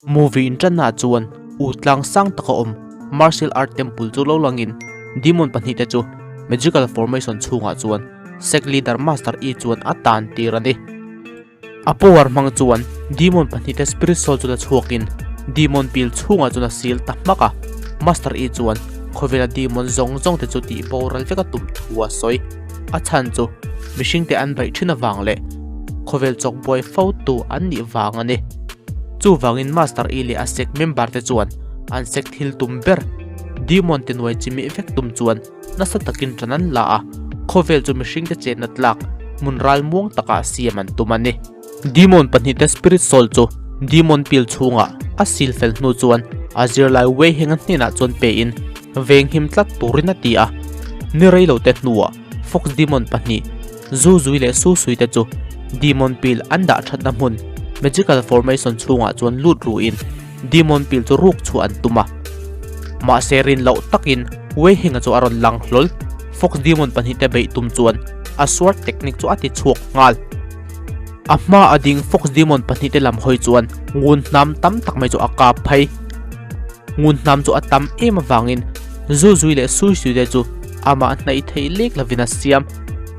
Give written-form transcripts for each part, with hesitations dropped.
Movie inṭannaah chuan U tlang sang taka awm Martial Art Temple chu lo langin Demon pahnihte chu Magical Formation chhungah chuan Sect Leader Master Yi chuan a tan tir a ni. A power hmang chuan Demon pahnihte Spirit Soul chu la chhuakin Demon pil chhungah chuan a sil ta hmak a. Master Yi chuan khawvela Demon zawng zawngte chu tih boral vek a tum thu a sawi. A chhan chu mihringte an baih thin avang leh khawvel chawk buai fo tu an nih vang a ni. Chuvangin Master Yi leh a sect member te chuan an sect thil tum ber Demon te nuai chimih vek tum chuan nasa takin tan an la a, khawvel chu mihringte chenna tlak hmun ral muang takah siam an tum a ni. Demon pahnihte Spirit Soul chu Demon pil chhungah a sil fel hnu chuan a zirlai Wei Heng-a hnenah chuan pein venghim tlat turin a ti a. Ni rei lote hnuah Fox Demon pahnih Zu Zui leh Su Sui te chu Demon pil an dah thatna hmun Magical Formation chhungah chuan lut ruin Demon pil chu ruk chhuah an tum a. Mahse rin loh takin Wei Heng-a chu a rawn lang hlawl. Fox Demon pahnihte beih tum chuan a sword technique chu a ti chhuak nghal. A hma a ding Fox Demon pahnihte lam hawi chuan ngun hnam tam tak mai chu a kap phei. Ngun hnam chu a tam em avangin Zu Zui leh Sui Sui te chu amah hnaih theih lek lovin a siam.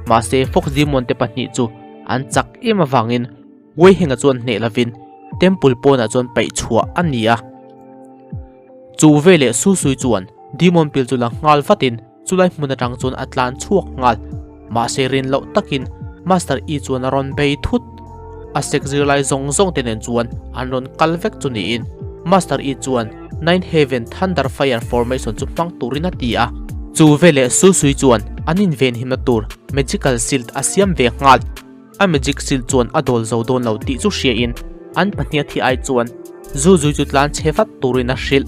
Mahse Fox Demon te pahnih chu an chak em avangin Wei Heng-a chuan hneh lovin Temple pawnah chuan paih chhuah a ni a. Chu veleh Su Sui chuan Demon pil chu la nghal vatin chulai hmun atang chuan a tlan chhuak nghal. Mahse rin loh takin Master Yi chuan a rawn bei thut. A sek zirlai zawng zawng te nen chuan an rawn kal vek chu niin Master Yi chuan Nine Heaven Thunder Fire Formation chu hmang turin a ti a. Chu veleh Su Sui chuan an invenhimna tur Magical Shield a siam ve nghal. A magic seal chuan a dawl zo dawn lo tih chu hriain an pahnih a thi ai chuan zu zui chu tlan chhe vat turin a hrilh.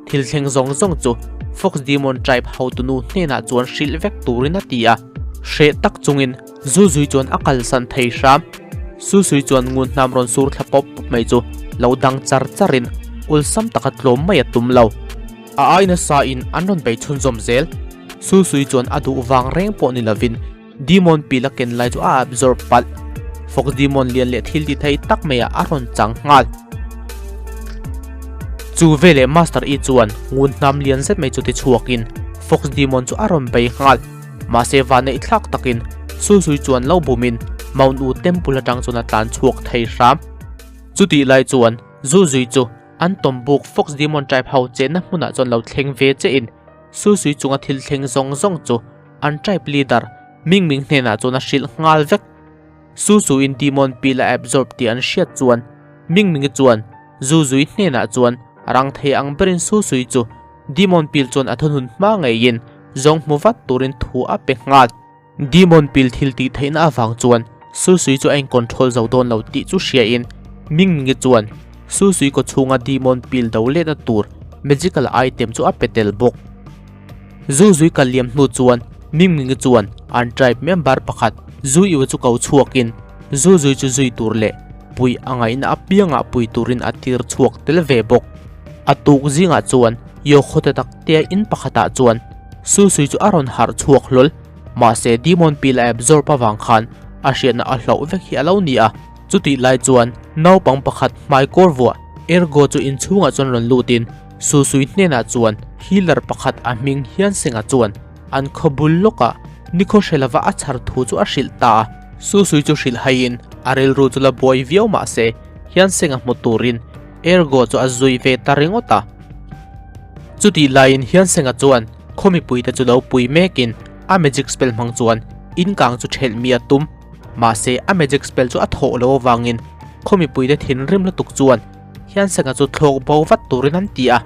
Thil thleng zawng zawng chu Fox Demon Tribe hotunu hnenah chuan hrilh vek turin a ti a. Hreh tak chungin zu zui chuan a kalsan thei hram. Su sui chuan ngun hnam rawn sur thla pawp pawp mai chu lo dang char charin awlsam taka tlawm mai a tum lo. A ai nasa in an rawn bei chhunzawm zel. Su sui chuan a duh vang reng pawh ni lovin Demon pil a ken lai chu a absorb palh. Fox Demon lian leh thil ti thei tak mai ah a rawn chang nghal. Chu veleh Master Yi chuan ngun hnam lian zet mai chu ti chhuak in Fox Demon chu a rawn bei nghal. Mahse van neih thlak tak in Su Sui chuan lo bum in Mount Wu Temple atang chuan a tlan chhuak thei hram. Chutih lai chuan Zu Zui chu an tawm buk Fox Demon tribe ho chenna hmunah chuan lo thleng ve che in Su Sui chunga thil thleng zawng zawng chu An tribe leader Ming Ming hnenah chuan a hrilh nghal vek. Su Su in demon pil a absorb tih an hriat chuan Ming Ming chuan Zu Zui hnenah chuan rang thei ang berin Su Sui chu demon pil chuan a thunun hma ngeiin zawng hmu vat turin thu a pe nghal. Demon pil thil tih theihna avang chuan Su Sui chu a in control zo dawn lo tih chu hriain Ming Ming chuan Su Sui kaw chhunga demon pil do letna tur magical item chu a pe tel bawk. Zu zui kal liam hnu chuan Ming Ming chuan an tribe member pakhat Zu Iu chu ko chhuakin Zu zui chu zui tur leh pui a ngaihna apiangah pui turin a tir chhuak tel ve bawk. A tuk zingah chuan Yo khawte tak tea in pakhatah chuan Su Sui chu a rawn harh chhuak hlawl. Mahse Demon Pill a absorb avang khan a hriatna a hlauh vek hi a lo ni a. Chutih lai chuan naupang pakhat hmai kawr vuah Ergo chu inchhungah chuan rawn lutin Susui hnenah chuan healer pakhat a hming Hiansenga chuan an khaw bul lawkah nikhaw hre lova a chhar thu chu a hrilh ta a. Susui chu hrilh haiin a rilru chu la buai viau mahse Hiansenga hmu turin Ergo chu a zui ve ta ringawt a. Chutih laiin Hiansenga chuan khaw mipuite chu lo pui mekin a magic spell hmang chuan inkang chu thelh mi a tum. Mahse a magic spell chu a thawh lo avangin khaw mipuite thinrim lutuk chuan Hiansenga chu thlawk bo vat turin an ti a.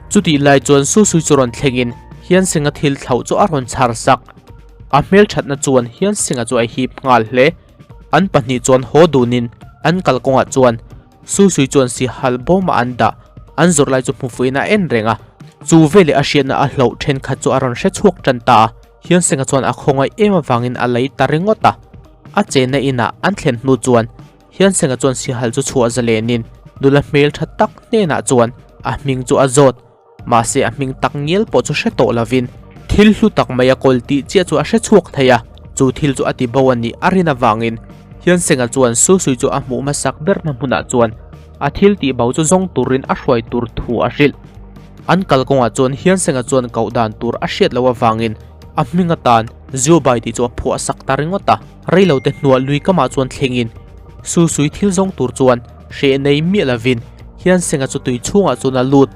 Chutih lai chuan Susui chu rawn thlengin Hiansenga thil thlauh chu a rawn chhar sak. A hmelthatna chuan Hiansenga chu a hip nghal hle. An pahnih chuan haw dunin an kalkawngah chuan Susui chuan sihal bawmah an dah. An zawrh lai chu hmufuiin a en reng a. Chu veleh a hriatna a hlauh thenkhat chu a rawn hre chhuak tan ta a. Hiansenga chuan a khawngaih em avangin a lei ta ringawt a. A chenna inah an thlen hnu chuan Hiansenga chuan sihal chu chhuah zalenin nula hmel tha tak hnenah chuan a hming chu a zawt. Mahse a hming tak ngial pawh chu hre tawh lovin thil hlu tak mai a kawl tih chiah chu a hre chhuak thei a, chu thil chu a ti bo a nih a rin avangin Hiansenga chuan Susui chu a hmuh hmasak ber hma hmunah chuan. a thil tih bo chu zawng turin a hruai tur thu a hrilh. An kalkawngah chuan Hiansenga chuan koh dan tur a hriat loh avangin a hming atan Ziobai tih chu a phuah sak ta ringawt a. Reilote hnuah lui kamah chuan thlengin Susui thil zawng tur chuan hreh nei miah lovin Hiansenga chu tui chhungah chuan a lut.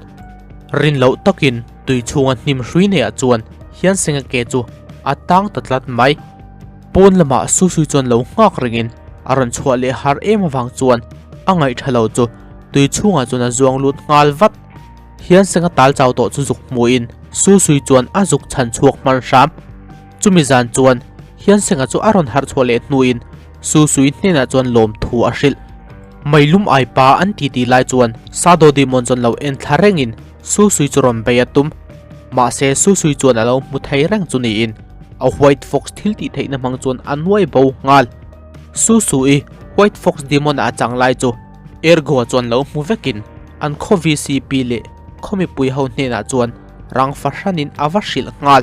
Rin loh takin tui chhunga hnim hrui neiah chuan Hiansenga ke chu a tang ta tlat mai. Pawn lamah Susui chuan lo nghak rengin a rawn chhuah leh har em avang chuan a ngaihtha lo chu tui chhungah chuan a zuang lut nghal vat. Hiansenga tal chau tawh chu zuk hmuhin Susui chuan a zuk chhan chhuak hman hram. Chumi zan chuan Hiansenga chu a rawn harh chhuah leh hnuin Susui hnenah chuan lawmthu a hrilh. Meilum ai pa an ti ti lai chuan Sado Demon chuan lo en thla rengin Susui chu rawn bei a tum. Mahse Susui chuan a lo hmu thei reng chu niin a White Fox thil tih theihna hmang chuan a nuai bo nghal. Susui White Fox Demon a chang lai chu Ergo-a chuan lo hmu vekin an khaw VCP leh khaw mipui ho hnenah chuan rang fahranin a va hrilh nghal.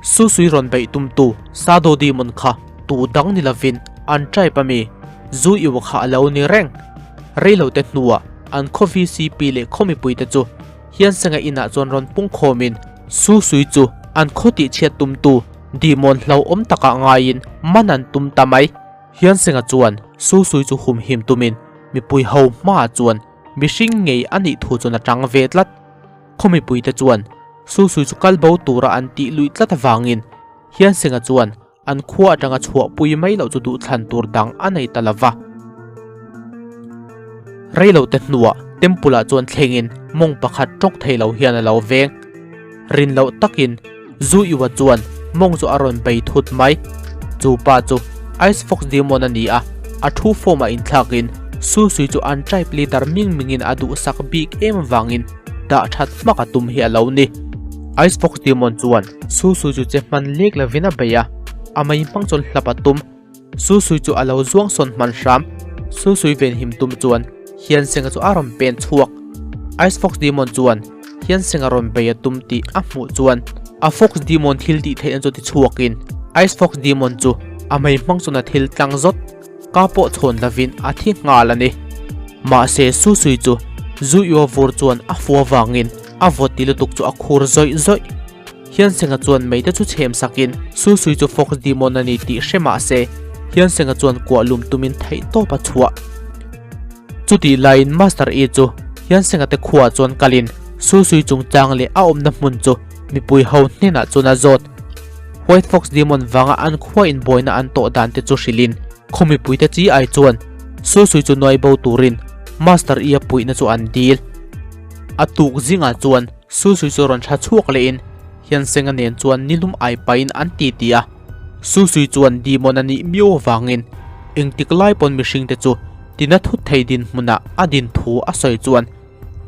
Susui rawn beih tumtu Sado Demon kha tu dang ni lovin an tribe ami Zu Iwa kha a lo ni reng. Reilote hnuah an khaw VCP leh khaw mipuite chu Hiansenga inah chuan rawn pung khawmin Susui chu an khaw tihchhiat tumtu Demon hlauhawm takah ngaiin man an tum ta mai. Hiansenga chuan Susui chu humhim tumin mipui ho hmaah chuan mihring ngei a nih thu chuan a tang ve tlat. Khaw mipuite chuan Susui chu kal bo tura an tih luih tlat avangin Hiansenga chuan an khua atanga chhuahpui mai loh chu duhthlan tur dang a nei ta lova. Reilote hnuah Temple ah chuan thlengin mawng pakhat tawk thei lo hian a lo veng. Rin loh takin Zu Iwa chuan mawng chu a rawn bei thut mai. Chu pa chu Ice Fox Demon a ni a, a thu form ah inthlakin Susui chu an tribe leader ming mingin a duhsak bik em vangin dah that hmak a tum hi a lo ni. Ice Fox Demon chuan Susui chu che hman lek lovin a bei a, a mei hmang chuan hlap a tum. Susui chu a lo zuang sawn hman hram. Susui venhim tum chuan Hiansenga chu a rawn pen chhuak. Ice Fox Demon chuan Hiansenga rawn bei a tum tih a hmuh chuan a Fox Demon thil tih theihna chu ti chhuakin Ice Fox Demon chu a mei hmang chuan a thil tlang zawt. Ka pawh chhawn lovin a thi nghal a ni. Mahse Susui chu Zuio vur chuan a fu avangin a vawt ti lutuk chu a khur zawih zawih. Hiansenga chuan meite chu chhem sakin Susui chu Fox Demon a ni tih hre mah se Hiansenga chuan kuah lum tumin theih tawp a chhuah. Chutih laiin Master E chu Hiansenga te khuaah chuan kalin Susui chungchang leh a awmna hmun chu mipui ho hnenah chuan a zawt. White Fox Demon vanga an khua inbuaina an tawh dan te chu hrilhin khaw mipuite chi ai chuan Susui chu nuai bo turin Master E a puihna chu an dil. A tuk zingah chuan Susui chu rawn tha chhuak lehin Hiansenga nen chuan nilum ai pahin an ti ti a. Susui chuan Demon a nih miau avangin engtik lai pawn mihringte chu tina thut thei dinhmunah a din thu a sawi chuan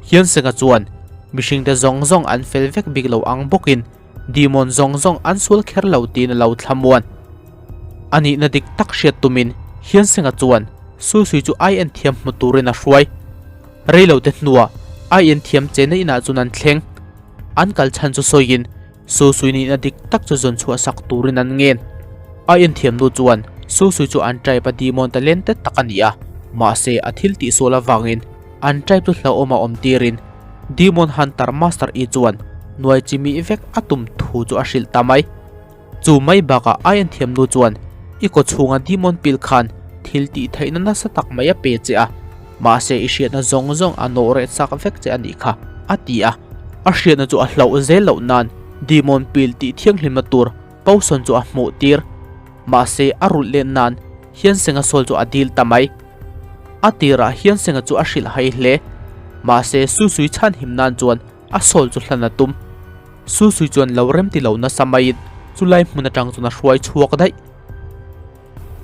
Hiansenga chuan mihringte zawng zawng an fel vek bik lo ang bawkin Demon zawng zawng an sual kher lo tiin a lo thlamuan. A nihna dik tak hriat tumin Hiansenga chuan Susui chu ai en thiam hmu turin a hruai. Reilote hnuah ai en thiam chena inah chuan an thleng. An kal chhan chu sawiin Susui nihna dik tak chu zawn chhuah sak turin an ngen. Ai en thiam nu chuan Susui chu an tribe a demon talented tak a ni a, mahse a thil tihsual avangin an tribe chu hlauhawm a awm tirin Demon Hunter Master E chuan nuai chi mih vek a tum thu chu a hrilh ta mai. Chu mai bakah ai an thiam nu chuan i kaw chhunga Demon pil khan thil tih theihna nasa tak mai a pe che a, mahse i hriatna zawng zawng a nawh reh chak vek che a nih kha, a ti a. A hriatna chu a hlauh zel loh nan Demon pil tih thianghlimna tur potion chu a hmuh tir. Mahse a rulh let nan Hiansenga sawl chu a dil ta mai. A tirah Hiansenga chu a hrilh hai hle. Mahse Susui chhan him nan chuan a sawl chu hlan a tum. Susui chuan lo rem ti lo nasa maiin chulai hmun atang chuan a hruai chhuak daih.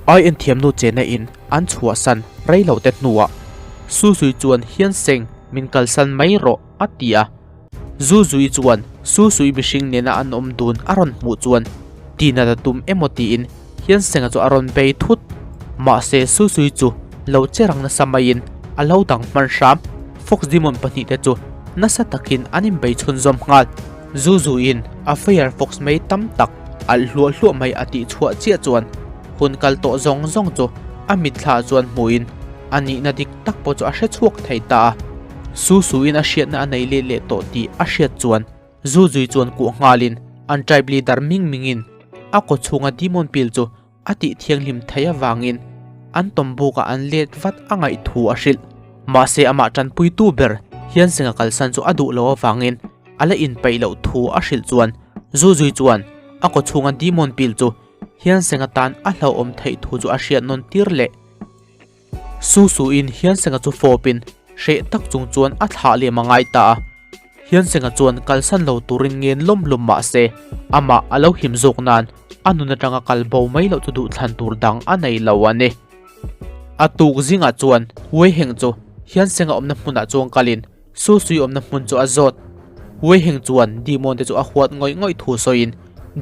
Ai enthiamnu chena in an chhuahsan rei lo te hnuah Susui chuan Hianseng min kalsan mai rawh a ti a. Zuzui chuan Susui mihring nena an awm dun a rawn hmuh chuan tina ta tum emaw tiin Hiansenga chu a rawn bei thut. Mahse Susui chu lo che rang nasa maiin a lo dang hman hram. Fox Demon pahnihte chu nasa takin an inbei chhunzawm nghal. Zuzuiin a Fire Fox mei tam tak alh hluah hluah mai a tih chhuah chiah chuan hun kal tawh zawng zawng chu a mitthla chuan hmuhin. A nihna dik tak pawh chu a hre chhuak thei ta a. Su Suin a hriatna a nei let leh tawh tih a hriat chuan Zu Zui chuan kuah nghalin an tribe leader Ming Mingin a kaw chhunga demon pill chu a tih thianghlim theih avangin an tawmbukah an let vat a ngaih thu a hrilh. Mahse amah tanpuitu ber Hiansenga kalsan chu a duh lo avangin a la inpeih loh thu a hrilh chuan Zu Zui chuan a kaw chhunga demon pill chu Hiansenga tan a hlauhawm theih thu chu a hriat nawn tir leh. Su Suin Hiansenga chu fawpin hreh tak chung chuan a thlah lem a ngai ta a. Hiansenga chuan kalsan lo turin ngen lawm lawm mah se, amah a lo him zawk nan a nun atanga kal bo mai loh chu duhthlan tur dang a nei lo a ni. A tuk zingah chuan Weiheng chu Hiansenga awmna hmunah chuan kalin Su Sui awmna hmun chu a zawt. Weiheng chuan Demon te chu a huat ngawih ngawih thu sawiin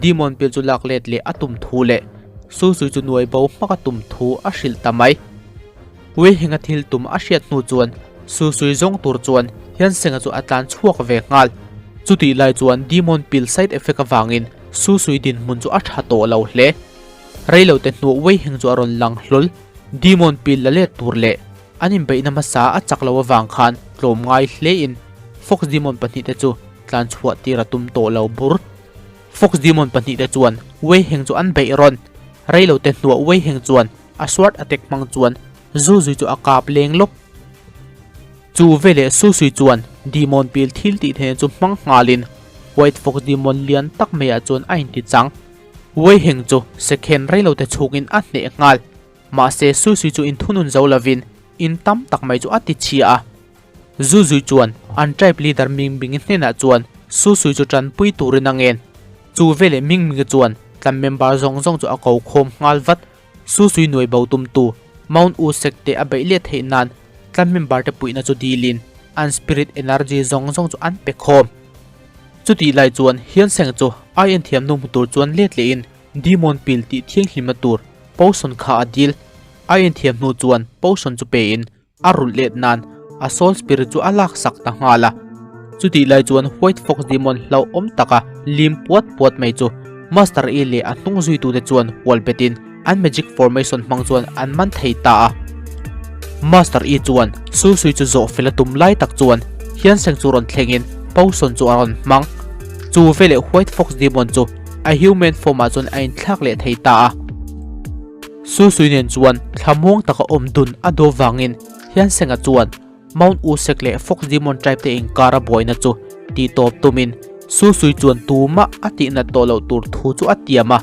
Demon pil chu lak let leh a tum thu leh Su Sui chu nuai bo hmak a tum thu a hrilh ta mai. Weiheng a thil tum a hriat hnu chuan Su Sui zawng tur chuan Hiansenga chu a tlan chhuak ve nghal. Chutih lai chuan Demon pil side effect avangin Su Sui dinhmun chu a tha tawh lo hle. Reilote hnuah Weiheng chu a rawn lang hlawl. Demon pil la let tur leh An inbeihna hmasa a chak lo avang khan tlawm ngai hlein Fox Demon pahnihte chu tlan chhuah tir a tum tawh lo bur. Fox Demon pahnihte chuan Wei Heng chu an beih rawn. Reilote hnuah Wei Heng chuan a sword attack hmang chuan Zu Zui chu a kap leng lawp. Chu veleh Su Sui chuan Demon pil thil tih theihna chu hmang nghalin White Fox Demon lian tak maiah chuan a inti chang. Wei Heng chu sekhen reilote chhungin a hneh nghal. Mahse, Sui Sui chu inthunun zo lovin in tam tak mai chu a ti chhia a. Zu Zui chuan an tribe leader Ming Mingi hnenah chuan Su Sui chu tanpui turin a ngen. Chu veleh Ming Mingi chuan tlam member zawng zawng chu a ko khawm nghal vat. Su Sui nuai bo tumtu Mount U Sek te a beih let theih nan tlam member te puihna chu dilin an spirit energy zawng zawng chu an pe khawm. Chutih lai chuan Hianseng chu ai enthiam nu hmu tur chuan let lehin Demon pil tih thianghlimna tur potion kha a dil. A inthiam hnu chuan potion chu pein a rulh let nan a soul spirit chu a laksak ta nghal a. Chutih lai chuan White Fox Demon hlauhawm taka lim puat puat mai chu Master Yi leh a hnung zuitute chuan hual betin an magic formation hmang chuan an man thei ta a. Master Yi chuan Su Sui chu zawh fel a tum lai tak chuan Hianseng chu rawn thlengin potion chu a rawn hmang. Chu veleh White Fox Demon chu A human form ah chuan a inthlak leh thei ta a. Su Sui nen chuan thlamuang taka awm dun a duh vangin Hiansenga chuan Mount Usek leh Fox Demon Tribe te inkar a buaina chu tih tawp tumin Su Sui chuan tumah a tihnat tawh loh tur thu chu a tiam a.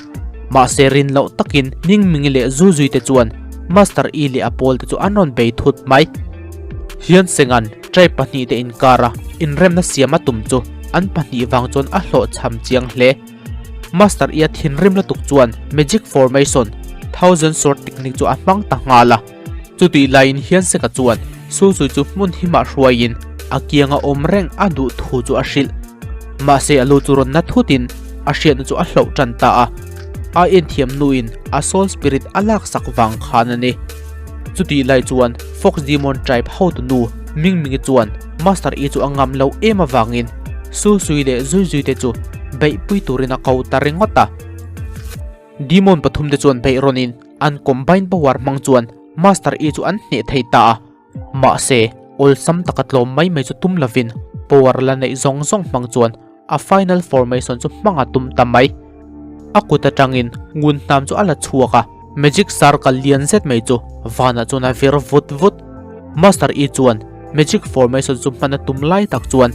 Mahse rin loh takin Ningmingi leh Zu Zui te chuan Master Yi leh a pawl te chu an rawn bei thut mai. Hiansenga'n Tribe pahnihte inkara inremna siam a tum chu an pahnih vang chuan a hlawhchham chiang hle. Master Ia thinrim lutuk chuan Magic Formation, Thousand Sword Technique chu a hmang ta nghal a. Chutih laiin Hianseka chuan Suzui chu hmun himah hruaiin a kianga awm reng a duh thu chu a hrilh. Mahse a lu chu rawn na thutin a hriatna chu a hloh tan ta a. A enthiam nuin a soul spirit a laksak vang khan a ni. Chutih lai chuan Fox Demon Tribe hotu nu Ming Mingi chuan Master Yi chu a ngam lo em avangin Su Sui leh Zui Zui te chu beihpui turin a ko ta ringawt a. Demon pathum te chuan beih rawnin an combine power hmang chuan Master Yi chu an hneh thei ta a. Mahse, awlsam taka tlawm mai mai chu tum lovin power la neih zawng zawng hmang chuan a final formation chu hmang a tum ta mai. A kut atangin ngun hnam chu a la chhuak a, magic circle lian zet mai chu vanah chuan a vir vut vut. Master Yi chuan magic formation chu hman a tum lai tak chuan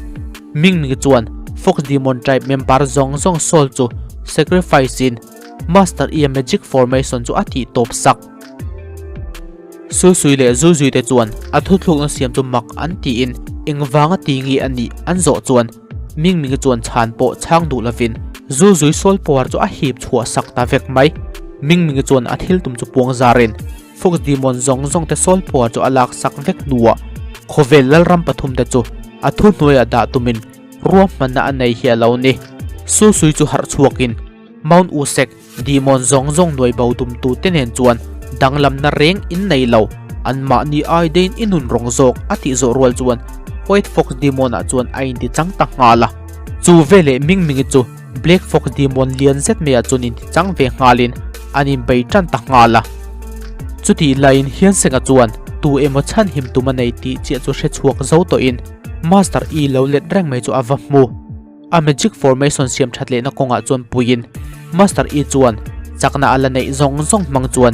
Ming Ming chuan Fox Demon Tribe member zawng zawng soul chu sacrifice in Master Yi a magic formation chu a tih tawp sak. Susui leh Zuzui te chuan a thuthlukna siam chu mak an tiin engvanga ti nge a nih an zawh chuan Ming Mingi chuan chhan pawh chhang duh lovin Zuzui sawl puar chu a hip chhuah sak ta vek mai. Ming Mingi chuan a thil tum chu puang zarin Fox Demon zawng zawng te sawl puar chu a lak sak vek hnuah khawvel lalram pathum te chu a thuhnuaiah dah tumin ruahmanna a nei hi a lo ni. Susui chu harh chhuakin Mount Usek Demon zawng zawng nuai bo tumtu te nen chuan danglamna reng in nei lo, anmahni ai deiin i nun rawng zawk a tih zawh rual chuan White Fox Demon ah chuan a inti chang ta nghal a. Chu veleh Ming Mingi chu Black Fox Demon lian zet maiah chuan inti chang ve nghalin an inbei tan ta nghal a. Chutih laiin Hiansenga chuan Tu emaw chhanhim tum a nei tih chiah chu hre chhuak zo tawhin Master E lo let reng mai chu a va hmu. A magic formation siam that lehna kawngah chuan puiin Master E chuan chakna a la neih zawng zawng hmang chuan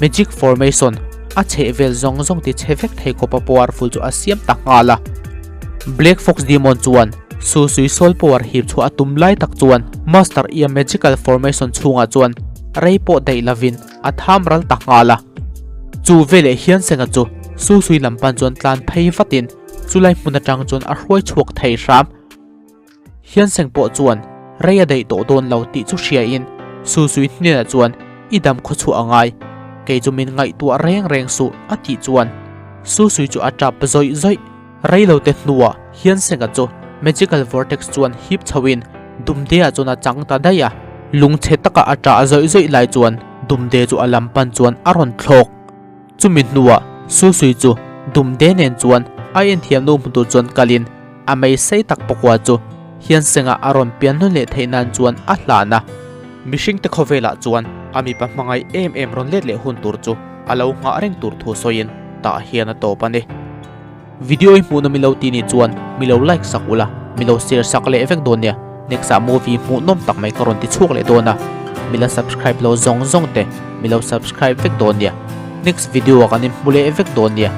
magic formation a chheh vel zawng zawng ti chhe vek thei khawpa powerful chu a siam ta nghal a. Black Fox Demon chuan Susui soul power hip chhuah a tum lai tak chuan Master E-a magical formation chhungah chuan rei pawh daih lovin a tham ral ta nghal a. Chu veleh hian Senga chu Susui lam pan chuan tlan phei vatin chulai hmun atang chuan a hruai chhuak thei hram. Hianseng pawh chuan rei a daih tawh dawn lo tih chu hriain Susui hnenah chuan i dam khaw chhuah a ngai, kei chu min ngaihtuah reng reng suh a tih chuan Susui chu a tap zawih zawih. Rei lo te hnuah Hiansenga chu Magical Vortex chuan hip chhoin Dumdea chuan a chang ta daih a, lungchhe taka a ṭah zawih zawih lai chuan Dumde chu a lam pan chuan a rawn thlawk. Chumi hnuah Susui chu Dumde nen chuan a inthiam nu hmu tur chuan kalin a mei sei tak pakua chu Hiansenga a rawn pian nawn leh theih nan chuan a hlan a. Mihringte khawvelah chuan a mipa hmangaih em em rawn let leh hun tur chu a lo nghah reng tur thu sawiin tah hian a tawp a ni. Video i hmuh nawm ilo ti nih chuan mi lo like sak ula, mi lo share sak leh vek dawn nia. Next ah movie hmuh nawm tak mai ka rawn ti chhuak leh dawn a, mi la subscribe lo zawng zawng te mi lo subscribe vek dawn nia. Next video ah kan inhmu leh vek dawn nia.